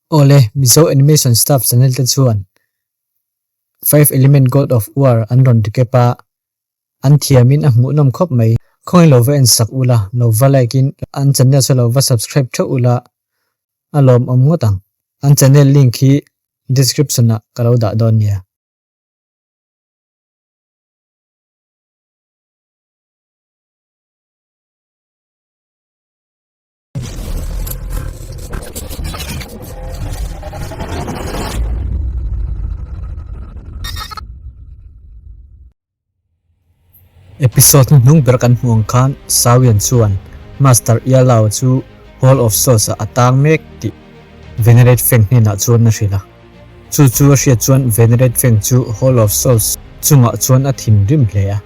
Awle, Mizo Animation Staff channel te chuan Five Element God of War an rawn recap a, an thiamin a hmuhnawm khawp mai. Khawngaih lo va en sak ula, lo va like in an channel chu lo va subscribe theuh ula a lawmawm ngawt ang. An channel link hi description ah ka lo dah dawn nia. Episode hnuhnung ber kan hmuh ang khan Sawian chuan Master Ialao chu Hall of Souls ah a tang mek tih Venerate Feng hnenah chuan a hrilh a. Chu chu a hriat chuan Venerate Feng chu Hall of Souls chungah chuan a thinrim hle a.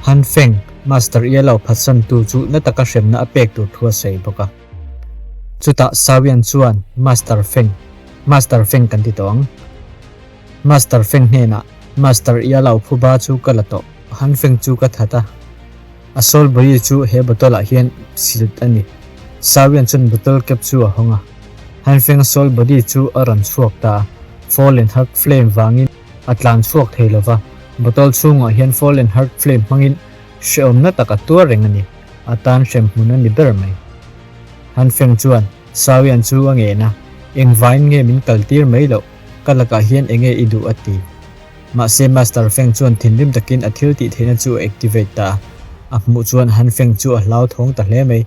Han Feng, Master Yellow phatsantu chu na taka hremna a pek tur thu a sawi bawk a. Chutah Sawian chuan Master Feng, Master Feng kan ti tawh ang. Master Feng hnenah, Master Yellow phuba chu ka la tawh, Han Feng chu ka that a. A soul body chu he bottle ah hian silt a ni. Sawian chuan bottle cap chu a hawng a. Han Feng soul body chu a rawn chhuak ta a, Fallen Heart Flame vangin A tlan chhuak thei lo va, bottle chhungah hian Fallen Heart Flame hmangin hrehawmna tak a tuar reng a ni. A tan hrem hmun a ni ber mai. Han Feng chuan Sawian chu a ngen a, Engvain nge min kal tir mai loh? Ka lakah hian enge i duh a ti. Mahse Master Feng chuan thinrim takin a thil tih theihna chu a activate ta a. A hmuh chuan Han Feng chu a hlauthawng ta hle mai.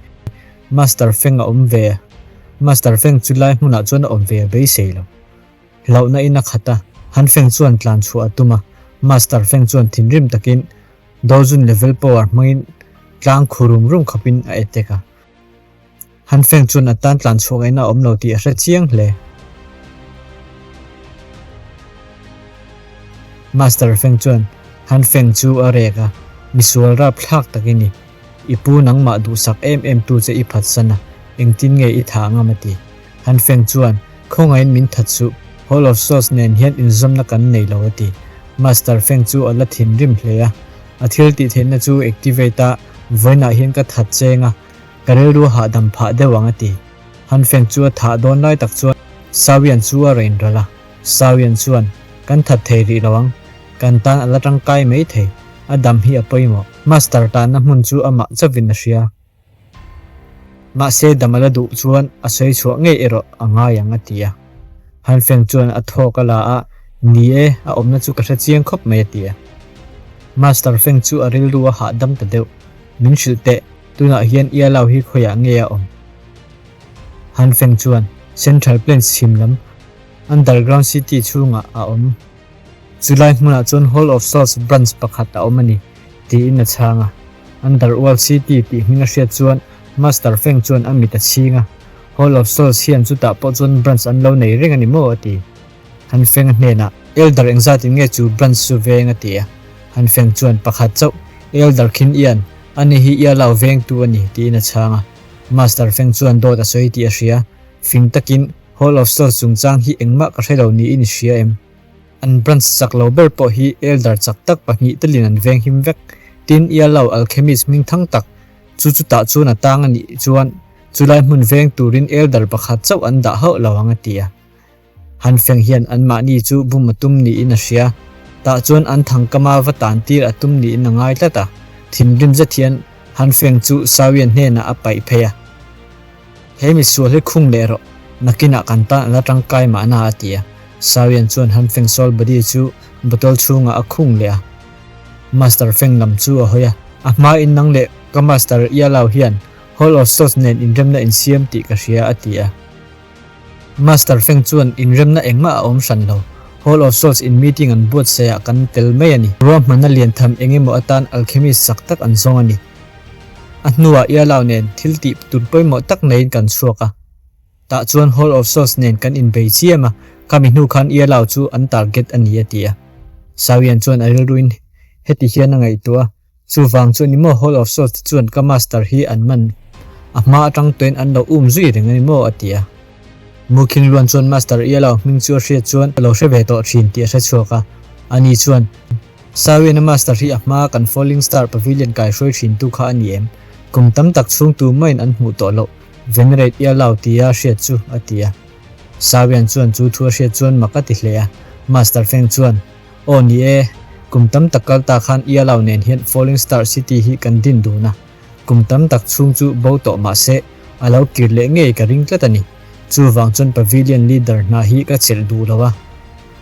Master Feng a awm ve a. Master Feng chu lai hmunah chuan a awm ve a beisei lo. Hlauhna in a khat a, Han Feng chuan tlan chhuah a tum a, Master Feng chuan thinrim takin Dozun level power hmangin tlang khu rum rum khawpin a attack a. Han Feng chuan a tan tlan chhuah ngaihna a awm lo tih a hre chiang hle. Master Feng chuan Han Feng chu a rek a, Misual rapthlak tak i ni. I pu nangmah duhsak em em tu che i phatsan a, engtin nge i thah ngam a ti. Han Feng chuan, Khawngaihin min that suh, Hall of Souls nen hian inzawmna kan nei lo a ti. Master Feng chu a la thinrim hle a, a thil tih theihna chu activate a, vawiinah hian ka that cheng a, ka rilru hahdam phah deuh ang a ti. Han Feng chu a thah dawn lai tak chuan Sawian chu a rawn ral a, Sawian chuan, Kan that thei rih lo ang, kan tan a la tangkai mai thei, a dam hi a pawimawh. Master tanna hmun chu amah chauhin a hria. Mahse dam a la duh chuan a sawi chhuah ngei erawh a ngai ang a ti a. Han Feng chuan a thawk a la a, Ni e, a awmna chu ka hre chiang khawp mai a ti a. Master Feng chu a rilru a hahdam ta deuh, Min hrilh teh, tunah hian Ialao hi khawiah nge a awm? Han Feng chuan, Central Plains chhim lam, Underground City chhungah a awm. Chulai hmunah chuan Hall of Souls branch pakhat a awm a ni, tiin a chhang a. Underworld City tih hming a hriat chuan Master Feng chuan a mit a chhing a, Hall of Souls hian chutah pawh chuan branch an lo nei reng a ni maw? a ti. Han Feng hnenah, Elder engzatin nge chu branch chu veng? a ti a. Han Feng chuan, Pakhat chauh, Elder Khin Ian, ani hi Ialao vengtu a ni, tiin a chhang a. Master Feng chuan dawt a sawi tih a hria. Fing takin, Hall of Souls chungchang hi engmah ka hre lo niin i hria em? An branch chak lo ber pawh hi elder chak tak pahnih telin an veng him vek. Tin, Ialao alchemist hming thang tak chu chutah chuan a tang a nih chuan chulai hmun veng turin elder pakhat chauh an dah hauh lo ang a ti a. Han Feng hian anmahni chu bum a tum niin a hria. Tah chuan an thangkama va tan tir a tum niin a ngai tlat a. Thinrim zet hian Han Feng chu Sawian hnenah a paih phei a. He misual hi khung leh rawh, nakinah kan tan a la tangkai mahna a ti a. Sawian chuan Han Feng Soul Body chu bottle chhungah a khung leh a. Master Feng lam chu a hawi a, A hmain nang leh ka Master Ialao hian Hall of Souls nen inremna insiam tih ka hria a ti a. Master Feng chuan inremna engmah a awm hran lo, Hall of Souls in meeting an buatsaihah kan tel mai a ni. Ruahmanna liantham engemaw atan alchemist chak tak an zawng a ni. A hnuah Ialao nen thil tih tur pawimawh tak neiin kan chhuak a. Tah chuan Hall of Souls nen kan inbei chiam a, khami hnu khan Ialao chu an target a ni a ti a. Sawian chuan a rilruin heti hian a ngaihtuah a, Chuvang chu ni maw Hall of Souls te chuan ka master hi an man a hma atang tawhin an lo um zui reng a ni maw a ti a. Mukhing Luan chuan Master Ialao hming chu a hriat chuan a lo hre ve tawh thin tih a hre chhuak a, ani chuan, Sawiana Master hi a hmaa kan Falling Star Pavilion kaihruai thintu kha a ni em? Kum tam tak chhung tu maiin an hmuh tawh loh, Venerate Ialao tia hriat chu, a ti a. Sawian chuan chu thu a hriat chuan mak a ti hle a. Master Feng chuan, Aw ni e, kum tam tak kal ta khan Ialao nen hian Falling Star City hi kan din dun a. Kum tam tak chhung chu bo tawh mah se, a lo kir leh ngei ka ring tlat a ni. Chuvang chuan Pavilion Leader hna hi ka chelh duh lo a.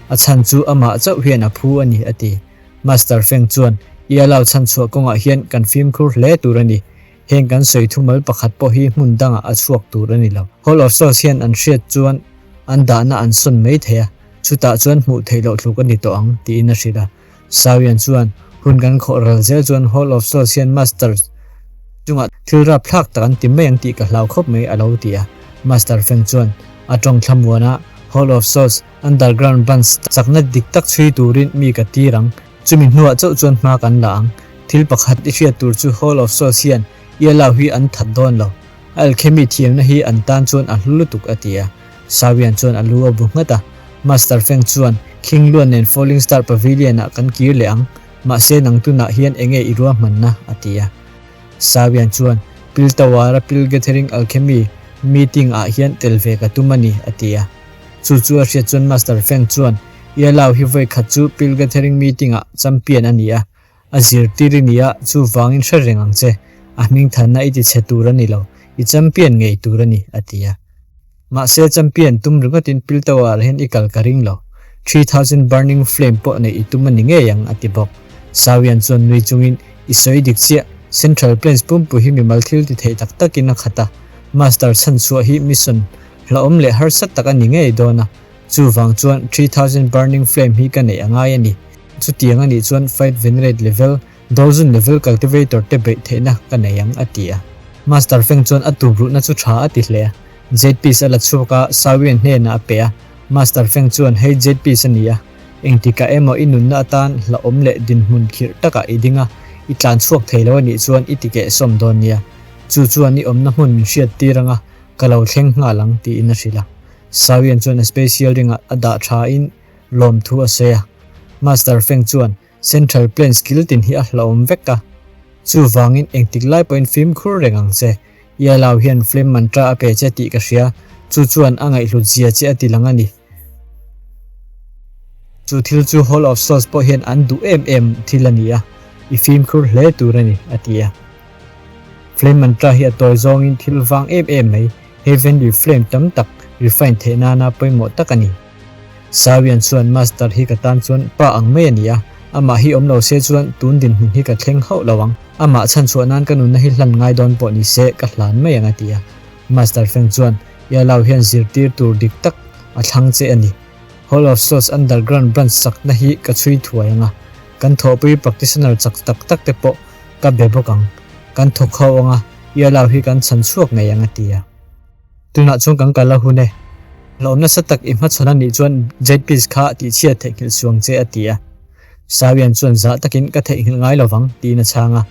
A chhan chu amah chauh hian a phu a ni, a ti. Master Feng chuan, Ialao chhanchhuah kawngah hian kan fimkhur hle tur a ni. Heng kan sawi thumal pakhat pawh hi hmun dangah a chhuak tur a ni lo. Hall of Souls hian an hriat chuan an dahna an sawn mai thei a, chutah chuan hmuh theih loh tluk a ni tawh ang, tiin a hrilh a. Sawian chuan, Hun kan khawh ral zel chuan Hall of Souls hian Master chungah thil rapthlak tak an ti mai ang tih ka hlau khawp mai, a lo ti a. Master Feng chuan a tawng thlamuan a, Hall of Souls Underground Branch chakna dik tak chhui turin mi ka tir ang. Chumi hnuah chauh chuan hma kan la ang. Thil pakhat i hriat tur chu Hall of Souls hian Yellow hi an that dawn lo. A alchemy thiamna hi an tan chuan a hlu lutuk a ti a. Sawian chuan a lu a bu nghat a. Master Feng chuan, King Luan nen Falling Star Pavilion ah kan kir leh ang. Mahse nang tunah hian enge i ruahmanna? a ti a. Sawian chuan, Pil Tower-a Pil Gathering Alchemy meeting ah hian tel ve ka tum a ni a ti a. Chu chu a hriat chuan Master Feng chuan, Yellow hi vawi khat chu Pil Gathering meeting ah champion a ni a, a zirtir i ni a, chuvangin hre reng ang che, a hming thanna i ti chhe tur a ni lo, i champion ngei tur a ni, a ti a. Mahse champion tum ringawtin Pil Tower ah hian i kal ka ring lo, 3000 burning flame pawh neih i tum a ni ngei ang, a ti bawk. Sawian chuan nui chungin, I sawi dik chiah, Central Plains pumpui hi mimal thil ti thei tak takin a khat a, Master chhanchhuah hi mission hlauhawm leh harsa tak a ni ngei dawn a, chuvang chuan 3000 burning flame hi ka neih a ngai a ni. Chutiang a nih chuan fight venerate level, dozen level cultivator te beih theihna ka nei ang a ti a. Master Feng chuan a tubruhna chu tha a ti hle a, Jade piece a la chhuak a, Sawian hnenah a pe a. Master Feng chuan hei Jade piece a ni a, engtikah emaw i nunna atan hlauhawm leh dinhmun khirh takah i ding a, i tlan chhuak thei lo a nih chuan i ti kehsawm dawn nia. Chu chuan i awmna hmun min hriat tir ang a, Ka lo thleng nghal ang, tiin a hrilh a. Sawian chuan a special ring-ah a dah thain lawmthu a sawi a. Master Feng chuan Central Plains kil tin hi a hlauhawm vek a. Chuvangin engtik lai pawhin fimkhur reng ang che. Yalao hian flame mantra a pe che tih ka hria, chu chuan a ngaihhlut zia che a ti lang a ni. Chu thil chu Hall of Souls pawh hian an duh em em thil a ni a, i fimkhur hle tur a ni, a ti a. Flame mantra hi a tawi zawngin thil vang em em mai, heavenly flame tam tak refine theih nana pawimawh tak a ni. Sawian chuan Master hi ka tan chuan pa ang mai a ni a, amah hi awm lo se chuan tun dinhmun hi ka thleng hauh lo ang, amah chhanchhuah nan ka nunna hi hlan ngai dawn pawh ni se ka hlan mai ang a ti a. Master Feng chuan Yalao hian zirtir tur dik tak a thlang che a ni. Hall of Souls Underground branch sakna hi ka chhui thuai ang a, kan thawhpui practitioner chak tak tak te pawh Ka be bawk ang. Kan thawk ho ang a, Yalao hi kan chhan chhuak ngei ang a ti a. Tunah chuan kan kal a hun e. Hlawm nasa tak i hmachhawn a nih chuan Jade Piece kha tihchhiat theihnghilh suang che a ti a. Sawian chuan zah takin ka theihnghilh ngai lo vang tiin a chhang a.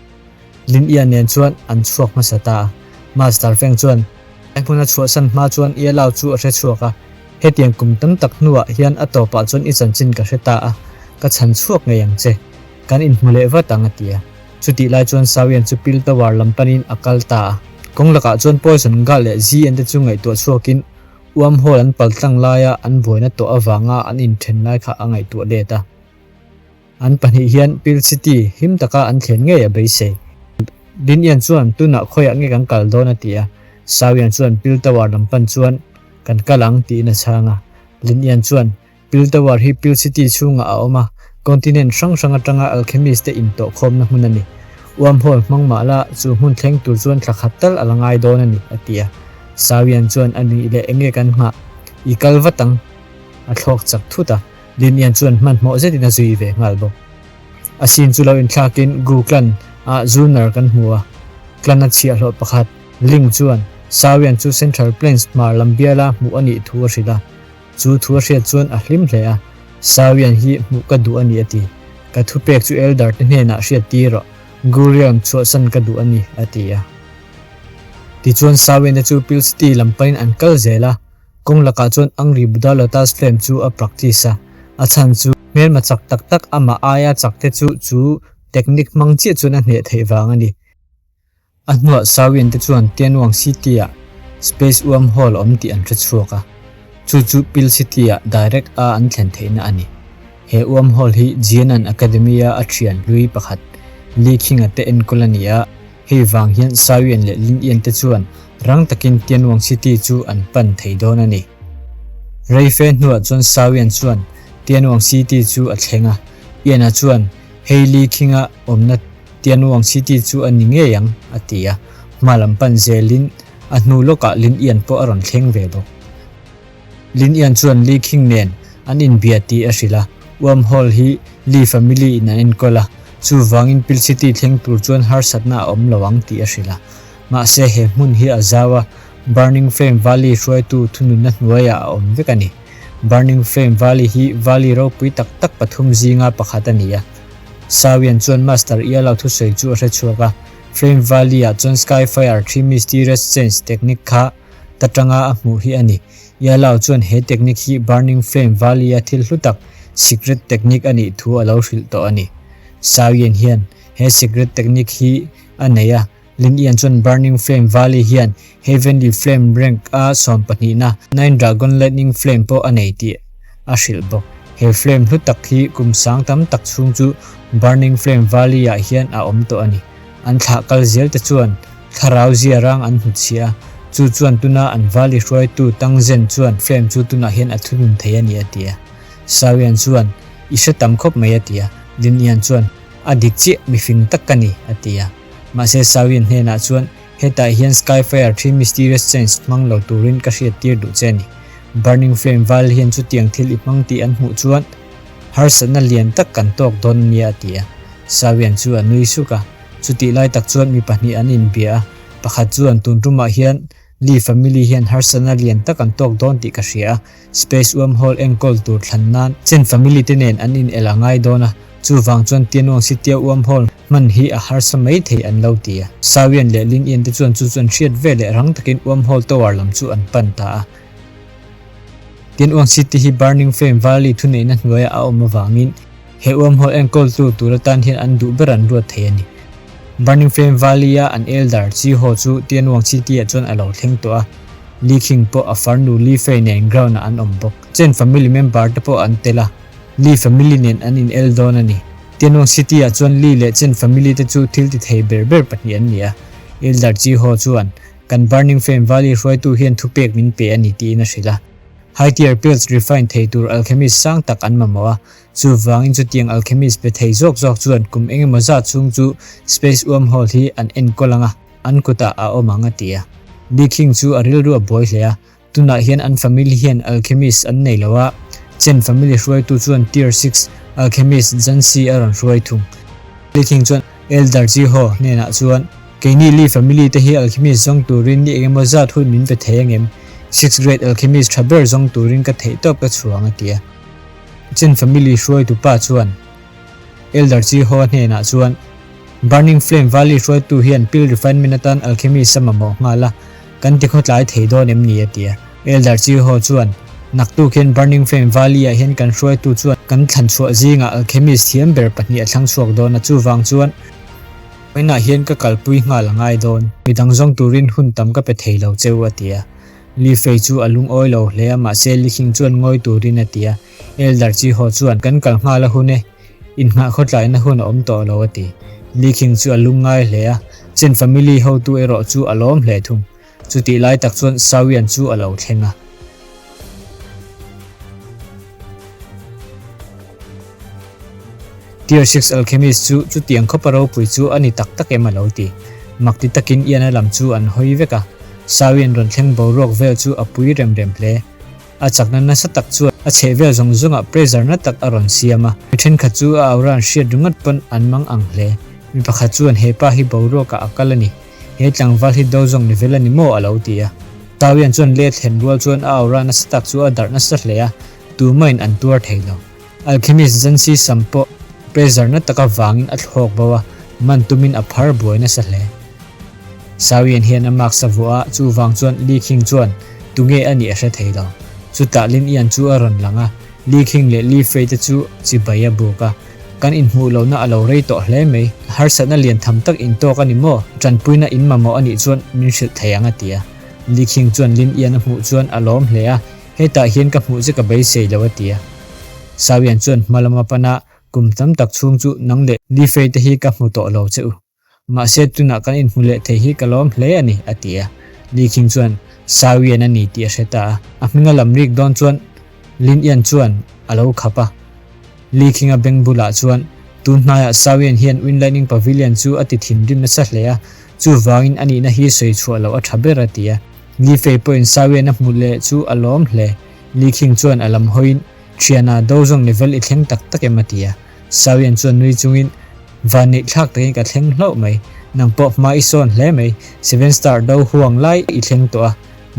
Lin Ia nen chuan an chhuak hmasa ta a. Master Feng chuan a hmun a chhuahsan hma chuan Yalao chu a hre chhuak a. Hetiang kum tam tak hnuah hian a tawpah chuan i chanchin ka hre ta a, ka chhan chhuak ngei ang che. Kan inhmu leh vat ang a ti a. Chutih lai chuan Sawian chu Pil Tower lam panin a kal ta a. Kawng lakah chuan Poison Gal leh Zn te chu ngaihtuah chhuakin Uam Hall an pal tlang laia an buaina tawh avanga an inthen lai kha a ngaihtuah let a. An pahnih hian Pil City him taka an thlen ngei a beisei. Lin Ian chuan tunah khawiah nge kan kal dawn a ti a. Sawian chuan Pil Tower lam pan chuan kan kal ang tiin a chhang a. Lin Ian chuan Pil Tower hi Pil City chhungah a awm a, continent hrang hrang atanga alchemist te intawhkhawmna hmun a ni. Wormhole hmang mah la, chu hmun thleng tur chuan thla khat tal a la ngai dawn a ni, a ti a. Sawian chuan a nih leh enge kan nghah? I kal vat ang. A thlawk chak thut a, Linian chuan hmanhmawh zetin a zui ve nghal bawk. A sin chu lo inthlakin Gu Clan ah Zunar kan hmu a, Clan a chhiahhlawh pakhat, Ling chuan Sawian chu Central Plains hmar lam biala hmuh a nih thu a hrilh a. Chu thu a hriat chuan a hlim hle a, Sawian hi hmuh ka duh a ni a ti. Ka thupek chu elder te hnenah hriat tir rawh, Gurion chhuahsan ka duh a ni a ti a. Tichuan Sawian te chu Pil City lam panin an kal zel a, kawng lakah chuan Angri Buddha Lotus Flame chu a practice a, a chhan chu hmelma chak tak tak amah aia chak te chu chu technique hmang chiah chuan a hneh theih vang a ni. A hnuah Sawian te chuan Tianwang City-ah Space Wormhole awm tih an hre chhuak a. Chu chu Pil City-ah direct a an thlen theihna a ni. He wormhole hi Jianan Academy-a a thian hlui pakhat Li Qing-a te enkawl a ni a, hei vang hian Shaoyan leh Lin Yan te chuan rang takin Tianwang City chu an pan thei dawn a ni. Reife hnuah chuan Shaoyan chuan Tianwang City chu a thleng a, Yan-a chuan hei Li Qing-a awmna Tianwang City chu a ni ngei ang a ti a, hma lam pan zelin a hnu lawkah Lin Yan pawh a rawn thleng ve bawk. Lin Ian chuan Li Qing nen an inbia tih a hrilh a, Wormhole hi Li family in an enkawl a, chuvangin Pil City thleng tur chuan harsatna a awm lo ang tih a hrilh a. Mahse he hmun hi a zau a, Burning Flame Valley hruaitu thununna hnuaiah a awm vek a ni. Burning Flame Valley hi valley ropui tak tak pathum zinga pakhat a ni a. Sawian chuan Master Ialao thusawi chu a hrechhuak a, Flame Valley ah chuan Skyfire Three Mysterious Change technique kha ta tanga a hmuh hi a ni. Yalao chuan he technique hi Burning Flame Valley-a thil hlu tak, secret technique a nih thu a lo hrilh tawh a ni. Xiao Yan hian he secret technique hi a nei a, Lin Yan chuan Burning Flame Valley hian Heavenly Flame rank-a sawmpahnihna, Nine Dragon Lightning Flame pawh a nei tih a hrilh bawk. He flame hlu tak hi kum sang tam tak chhung chu Burning Flame Valley-ah hian a awm tawh a ni. An thlah kal zel te chuan thlarau zia rang an hnutchhiah a, chu chuan tuna an vali hruaitu Tang Zhen chuan flame chu tunah hian a thunun thei a ni a ti a. Xiaoyan chuan, I hre tam khawp mai a ti a. Lin Yan chuan, A dik chiah, mi fing tak ka ni a ti a. Mahse Xiaoyan hnenah chuan, Hetah hian Skyfire Three Mysterious Chains hmang lo turin ka hriattir duh che a ni. Burning Flame val hian chutiang thil i hmang tih an hmuh chuan harsatna lian tak kan tawk dawn a nia a ti a. Sawian chu a nui suk a, chutih lai tak chuan mi pahnih an inbia a, pakhat chuan tun tumah hian Lee family hian harsatna lian tak an tawk dawn tih ka hria a, Space Wormhole enkawl tur thlan nan Chen family te nen an in el a ngai dawn a, chuvang chuan Tianwang Sitia Wormhole hman hi a harsa mai thei an lo ti a. Sawian leh Lin Ian te chuan chu chu an hriat veleh rang takin Wormhole Tower lam chu an pan ta a. Tianwang City hi Burning Flame Valley thuneihna hnuaiah a awm avangin He wormhole enkawltu tur atan hian an duh ber an ruat thei a ni. Burning Flame Valley-a an elder Chi Ho chu Tianwang City-ah chuan a lo thleng tawh a, Li Qing pawh a farnu Li Fei nen ground-ah an awm bawk. Chen family member te pawh an tel a, Li family nen an in el dawn a ni. Tianwang City-ah chuan Li leh Chen family te chu thil ti thei ber ber pahnih an ni a. Elder Chi Ho chuan, Kan Burning Flame Valley hruaitu hian thupek min pe a ni tiin a hrilh a. High tier pills refine thei tur alchemist sang tak an mamawh a, Chuvangin chutiang alchemist pe thei zawk zawk chuan kum engemaw zat chhung chu space wormhole hi an enkawl ang a, an kutah a awm ang a ti a. Li Qing chu a rilru a buai hle a, tunah hian an family hian alchemist an nei lo a, Chen family hruaitu chuan tier six alchemist Zhan Xi a rawn hruai thung. Li Qing chuan Elder Ji Ho hnenah chuan, Keini Li family te hi alchemist zawng turin ni engemaw zat hun min pe thei angem? Sixth grade alchemist tha ber zawng turin ka theihtawp ka chhuang a ti a. Chen family hruaitu pa chuan Elder Chi Hoa hnenah chuan Burning Flame Valley hruaitu hian pill refinement atan alchemist a mamawh nghal a, kan ti khawtlai thei dawn em ni a ti a. Elder Chi Hoa chuan Naktuk hian Burning Flame Valley ah hian kan hruaitu chuan kan thlan chhuah zingah alchemist thiam ber pahnih a thlang chhuak dawn a, chuvang chuan vawiinah hian ka kalpui nghal a ngai dawn. Midang zawng turin hun tam ka pe thei lo cheu a ti a. Li Fei chu a lungawi lo hle a, mahse Li Qing chuan ngawi turin a ti a. Elder Chi Ho chuan, Kan kal nghal a hun e, inhnah khawtlaina hun a awm tawh lo a ti. Li Qing chu a lungngai hle a, Chen family hotu erawh chu a lawm hle thung. Chutih lai tak chuan Xiao Yan chu a lo thleng a. Tier Six Alchemist chu chutiang khawpa ropui chu a ni tak tak em a lo ti. Mak ti takin Ian-a lam chu an hawi vek a. Sawian rawn thleng boruak vel chu a pui rem rem hle. A chakna nasa tak chuan a chheh vel zawng zawngah pressure na tak a rawn siam a. Mi thenkhat chu a aura an hriat ringawt pawn an mang ang hle. Mi pakhat chuan he pa hi boruakah a kal a ni. He tlangval hi do zawng ni vel a ni maw a lo ti a. Sawian chuan let thlen rual chuan a aura nasa tak chu a darh nasa hle a, tumahin an tuar thei lo. Alchemist Zansi sam pawh pressure na taka vangin a thlawk bo a, man tumin a phar buai nasa hle. Sawian hian a mask a vuah a, chuvang chuan Li Qing chuan tunge a nih a hre thei lo. Chutah Lin Yan chu a rawn lang a, Li Qing leh Li Fei te chu chibai a buk a. Kan inhmuh lohna a lo rei tawh hle mai, harsatna lian tham tak intawk a ni maw? Tanpuina in mamawh a nih chuan min hrilh thei ang a ti a. Li Qing chuan Lin Yan a hmuh chuan a lawm hle a. Hetah hian ka hmuh che ka beisei lo a ti a. Sawian chuan hma lama pana kum tam tak chhung chu nang leh Li Fei te hi ka hmu tawh lo che u. Mahse tunah kan inhmu leh thei hi ka lawm hle a ni a ti a. Li Khing chuan Sawian a ni tih a hre ta a. A hminga lam rik dawn chuan Lin Ian chuan a lo khap a. Li Khinga beng bulah chuan tun hnaiah Sawian hian Wind Lightning Pavilion chu a ti thinrim nasa hle a, chuvangin a nihna hi sawi chhuah loh a tha ber a ti a. Li Fei pawhin Sawian a hmu leh chu a lawm hle. Li Khing chuan a lam hawiin, Thiana, do zawng level i thleng tak tak em? a ti a. Sawian chuan nui chungin, Van neih thlak takin ka thleng hlauh mai. Nang pawh hma i sawn hle mai. Seven Star do huang lai i thleng tawh a.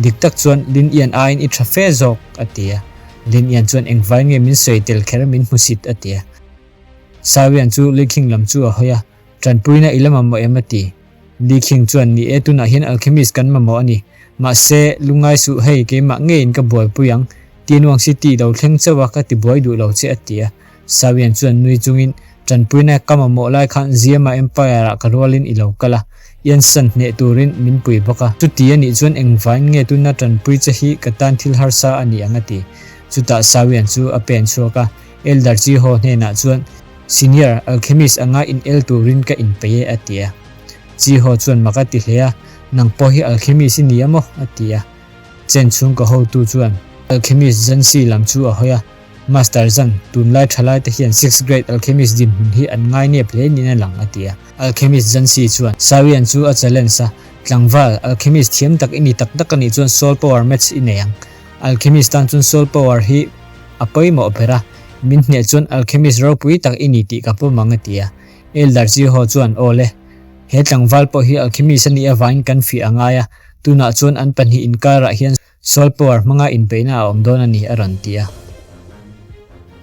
Dik tak chuan Lin Ian aiin i tha fe zawk, a ti a. Lin Ian chuan engvai nge min sawi tel kher min hmu sit, a ti a. Sawian chu Li Khing lam chu a hawi a, Tanpuina i la mamawh em? a ti. Li Khing chuan, Ni e, tunah hian alchemist kan mamawh a ni. Mahse, lungngai suh hei, keimah ngeiin ka buaipui ang. Tianuang City lo thleng chauh a, ka ti buai duh lo che, a ti a. Sawian chuan nui chungin, Tanpuina ka mamawh lai khan Ziama Empire ah ka rualin i lo kal a, Iansan hneh turin min pui bawk a. Chuti a nih chuan engvain nge tuna tanpui che hi ka tan thil harsa a ni ang a ti. Chutah Sawian chu a pen chhuak a, Elder Chi Ho hnenah chuan, Senior Alchemist anga in el turin ka inpeih e a ti a. Chi Ho chuan mak a ti hle a, Nang pawh hi Alchemist i ni a maw? a ti a. Chen chhungkaw hotu chuan Alchemist Zansi lam chu a hawi a, Master Zan, tunlai thalai te hian Sixth Grade Alchemist dinhmun hi an ngai nep hle niin a lang a ti a. Alchemist Zansi chuan Sawian chu a challenge a, Tlangval, Alchemist thiam tak i ni tak tak a nih chuan Soul Power match i nei ang. Alchemist tan chuan Soul Power hi a pawimawh ber a, min hneh chuan Alchemist ropui tak i ni tih ka pawm ang a ti a. Elder Jiho chuan, Aw le, he tlangval pawh hi Alchemist a nih avangin kan fiah a ngai a, tunah chuan an pahnih inkarah hian Soul Power hmanga inpeihna a awm dawn a ni a rawn ti a.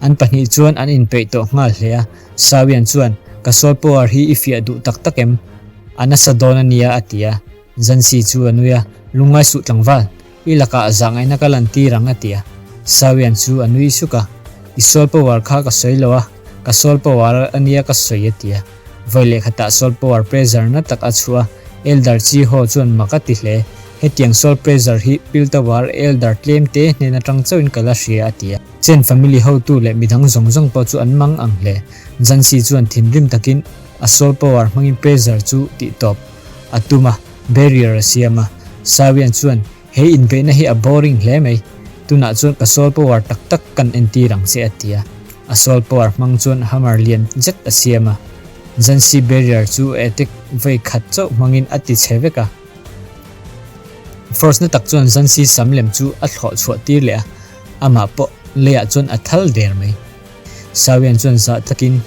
An pahnih chuan an inpeih tawh nghal hle a, Sawian chuan, Ka Soul Power hi i fiah duh tak tak em? A nasa dawn a nia a ti a. Zansi chu a nui a, Lungngai suh tlangval, i lakah zahngaihna ka lan tir ang a ti a. Sawian chu a nui suk a, I Soul Power kha ka sawi lo a, ka Soul Power a nia ka sawi a ti a. Vawi leh khatah Soul Power pressure na tak a chhuah a, Elder Chi Ho chuan mak a ti hle. Hetiang Soul Pressure hi Piltawar Elder tlem te hnen atang chauhin ka la hria a ti a. Chen family hotu leh midang zawng zawng pawh chu an mang ang hle. Jansi chuan thinrim takin a Soul Power hmangin pressure chu tih tawp a tum a, barrier a siam a. Sawian chuan, He inbeihna hi a boring hle mai. Tunah chuan ka Soul Power tak tak kan entir ang che a ti a. A Soul Power hmang chuan hammer lian zet a siam a. Jansi barrier chu a attack vawi khat chauh hmangin a ti chhe vek a. Force na tak chuan Zansi sam lem chu a thlawh chhuah tir leh a, amah pawh leiah chuan a thal der mai. Sawian chuan zah takin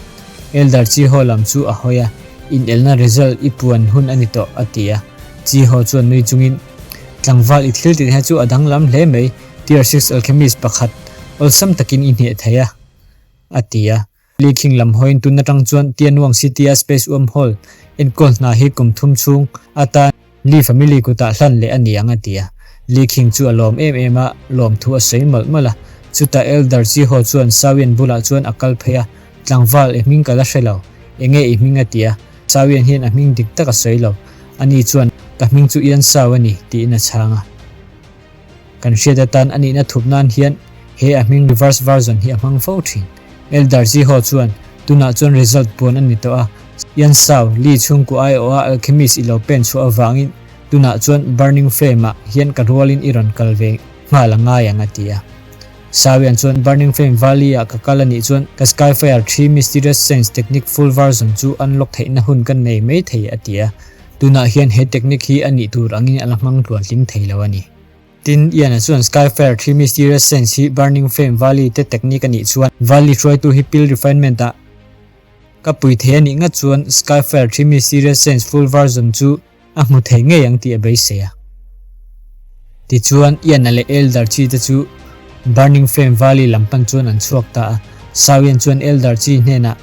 Elder Chiho lam chu a hawi a, Inelna result i puan hun a ni tawh, a ti a. Chiho chuan nui chungin, Tlangval i thil tih hi chu a danglam hle mai, Tier Six Alchemist pakhat awlsam takin i hneh thei a, a ti a. Li Khing lam hawiin tun atang chuan Tianwang City-a Space Wormhole enkawl hna hi kum thum chhung atan Li family kutah hlan leh a ni ang a ti a. Li Khing chu a lawm em em a, lawmthu a sawi mawlh mawlh a. Chutah Elder Chiho chuan Sawian bulah chuan a kal phei a, Tlangval, i hming ka la hre lo. Enge i hming a ti a. Sawian hian a hming dik tak a sawi lo. Ani chuan, Ka hming chu Ian Sau a ni, tiin a chhang a. Kan hriat atan a nihna thup nan hian he a hming reverse version hi a hmang fo thin. Elder Ziho chuan, Tunah chuan result puan a ni tawh a, Yan Sao, Li chhungkua aiawha alchemist i lo pen chhuah avangin tunah chuan Burning Flame ah hian ka rualin i rawn kal ve nghal a ngai ang a ti a. Sawian chuan Burning Flame Valley ah ka kal a nih chuan ka Skyfire Tree Mysterious Sense Technique full version chu unlock theihna hun ka nei mai thei a ti a. Tunah hian he technique hi a nih tur angin a la hmang tluantling thei lo a ni. Tin, Ian-a chuan Skyfire Tree Mysterious Sense hi Burning Flame Valley te technique a nih chuan Valley hruaitu hi Pill Refinement ah ka pui thei a nih ngat chuan Skyfire Tree Mysterious Sense full version chu a hmu thei ngei ang tih a beisei a. Tichuan, Ian-a leh Elder Chi te chu Burning Flame Valley lam pan chuan an chhuak ta a. Sawian chuan Elder Chi hnenah,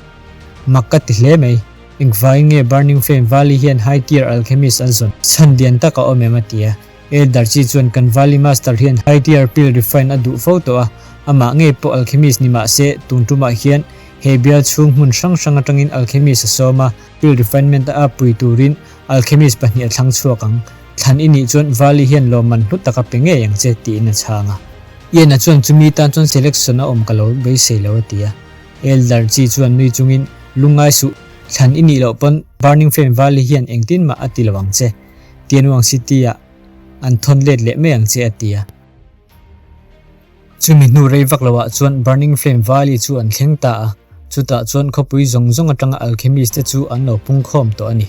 Mak ka ti hle mai. Engvai nge Burning Flame Valley hian High Tier Alchemist an zawn chhan lian tak a awm em a ti a. Elder Chi chuan kan Valley Master hian High Tier Pill Refine a duh fo tawh a, amah ngei pawh Alchemist ni mah se tun tumah hian he bial chhung hmun hrang hrang atangin Alchemist a sawm a, Pill Refinement a pui turin Alchemist pahnih a thlang chhuak ang. Thlan i nih chuan Valley hian lawmman hlu tak a pe ngei ang che tiin a chhang a. Ian-a chuan chumi tan chuan selection a awm ka lo beisei lo a ti a. Elder Chi chuan nui chungin, Lungngai suh, thlan i nih loh pawn Burning Flame Valley hian engtin mah a ti lo ang che. Tianwang City-ah an thawn let leh mai ang che a ti a. Chumi hnu rei vak loah chuan Burning Flame Valley chu an thleng ta a, chutah chuan khawpui zawng zawng atanga alchemist te chu an lo pungkhawm tawh a ni.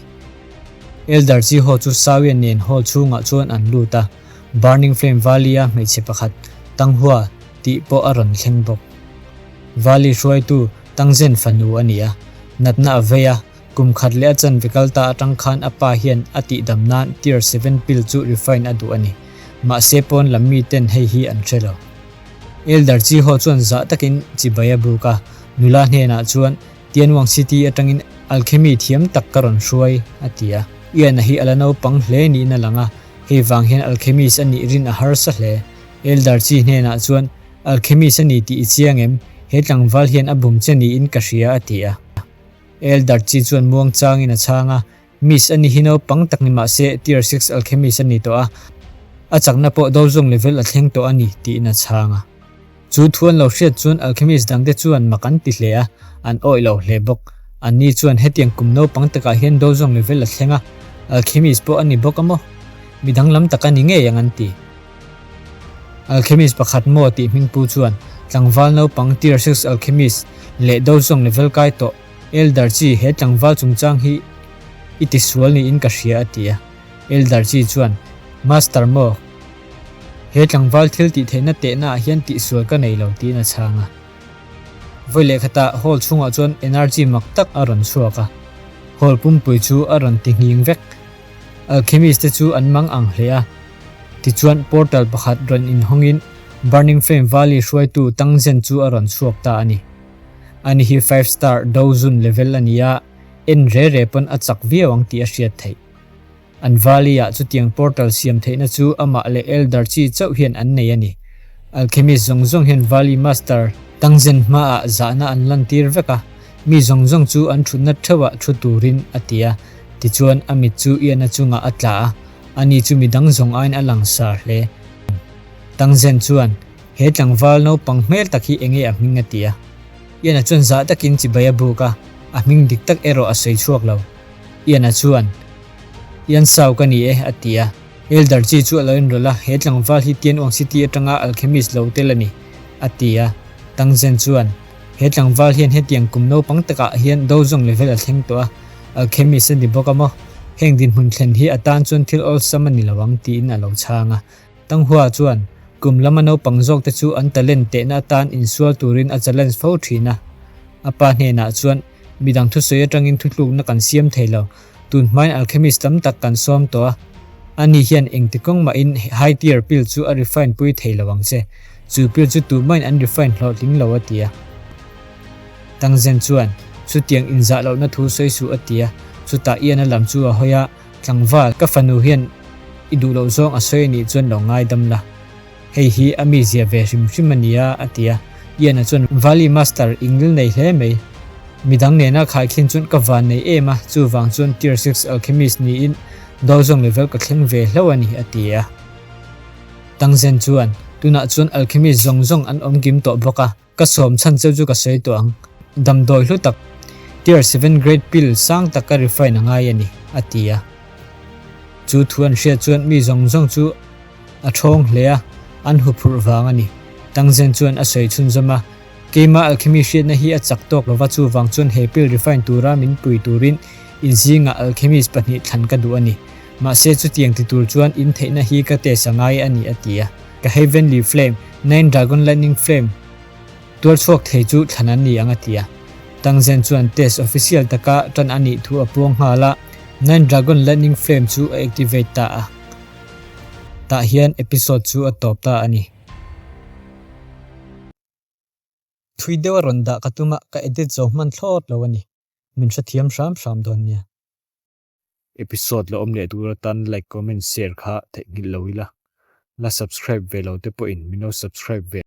Elder Chi ho chu Sawian nen hall chhungah chuan an lut a, Burning Flame Valley-a hmeichhe pakhat, Tang Hua tih pawh a rawn thleng bawk. Valley hruaitu Tang Zhen fanu a ni a, natna a vei a, Kum khat leh a chanve kal ta atang khan a pa hian a tihdam nan Tier seven pill chu refine a duh a ni. Mahse pawn lam mi ten hei hi an hre lo. Elder Chi Ho chuan zah takin chibai a buk a, nula hnenah chuan Tianwang City atangin alchemy thiam tak ka rawn hruai, a ti a. Ian-a hi a la naupang hle niin a lang a, hei vang hian alchemist a nih rin a harsa hle. Elder Chi hnenah chuan Alchemist a ni tih i chiang em? He tlangval hian a bum che niin ka hria, a ti a. Elder chi chuan muang changin a chhang a, Miss a ni hi naupang tak ni mah se Tier six Alchemist a ni tawh a, a chakna pawh Dozong level a thleng tawh a ni, tiin a chhang a. Chu thu an lo hriat chuan Alchemist dangte chuan mak an ti hle a, an awih lo hle bawk. Anni chuan hetiang kum naupang takah hian Dozong level a thleng a, Alchemist pawh a ni bawk a maw? Mi danglam tak a ni ngei ang an ti. Alchemist pakhat maw tih hmingpu chuan tlangval naupang Tier six Alchemist leh Dozong level kai tawh Elder Chi he tlangval chungchang hi i tisual niin ka hria a ti a. Elder Chi chuan Master maw he tlangval thil tih theihna tehna ah hian tihsual ka nei lo tiin a chhang a. Vawi leh khatah hall chhungah chuan energy mak tak a rawn chhuak a, hall pumpui chu a rawn ti nghing vek. Alchemist te chu an mang ang hle a. Tichuan portal pakhat rawn inhawngin Burning Flame Valley hruaitu Tang Zhen chu a rawn chhuak ta a ni. Ani hi five star Do Zun level a ni a, en re re pawn a chak viau ang tih a hriat theih. An valley ah chutiang portal siam theihna chu amah leh Elder chi chauh hian an nei a ni. Alchemist zawng zawng hian Valley Master Tang Zhen hmaah zahna an lantir vek a, mi zawng zawng chu an thutna theuhah thu turin a ti a. Tichuan a mit chu Ian-a chungah a tla a, ani chu midang zawng aiin a langsar hle. Tang Zhen chuan, He tlangval naupang hmel tak hi enge a hming a ti a. Ian-a chuan zah takin chibai a buk a, a hming dik tak erawh a sawi chhuak lo. Ian-a chuan, Ian Sao ka ni e, a ti a. Elder Chi chu a lo inrawlh a, He tlangval hi Tianwang City atanga alchemist lo tel a ni, a ti a. Tang Zhen chuan, He tlangval hian hetiang kum naupang takah hian dozong level a thleng tawh a, alchemist a ni bawk a maw? Heng dinhmun thlen hi a tan chuan thil awlsam a ni lo ang tiin a lo chhang a. Tanghua chuan kum lama naupang zawkte chu an talent tehna atan insual turin a challenge fo thin a. A pa hnenah chuan, Midang thusawi atangin thutlukna kan siam thei lo. Tun hmain alchemist tam tak kan sawm tawh a. Ani hian engti kawng mahin high tier pill chu a refine pui thei lo ang che. Chu pill chu tumahin an refine hlawhtling lo a ti a. Tangzen chuan, Chutiang inzah lohna thu sawi suh a ti a. Chutah Ian-a lam chu a hawi a, Tlangval, ka fanu hian i duh loh zawng a sawi a nih chuan lo ngaidam la. Hei hi a mizia ve hrim hrim a nia, a ti a. Ian-a chuan, Valley Master, i ngil nei hle mai. Midang nena khaikhin chuan ka van nei em a, chuvang chuan Tier six Alchemist niin Dozong level ka thleng ve hlauh a ni, a ti a. Tangzen chuan, Tunah chuan Alchemist zawng zawng an awm kim tawh bawk a, Ka sawm chhan cheu chu ka sawi tawh ang. Damdawi hlu tak, Tier seven grade pill sang tak ka refine a ngai a ni, a ti a. Chu thu an hriat chuan mi zawng zawng chu a thawng hle a, an huphurh vang a ni. Tangzen chuan a sawi chhunzawm a, Keima alchemy hriatna hi a chak tawk lova chuvang chuan he pill refine tura min pui turin in zingah alchemist pahnih thlan ka duh a ni. Mahse chutiang ti tur chuan in theihna hi ka test a ngai a ni, a ti a. Ka Heavenly Flame, Nine Dragon Lightning Flame, tuar chhuak thei chu thlan an ni ang a ti a. Tangzen chuan test official taka tan a nih thu a puang nghal a, Nine Dragon Lightning Flame chu a activate ta a. Tah hian episode chu a tawp ta a ni. Thui deuh a rawn dah ka tum a, ka edit zo hman thlawt lo a ni. Min hrethiam hram hram dawn nia. Episode la awm leh tur atan like comment share kha theihnghilh lo ila, la subscribe ve lo te pawhin min lo subscribe ve.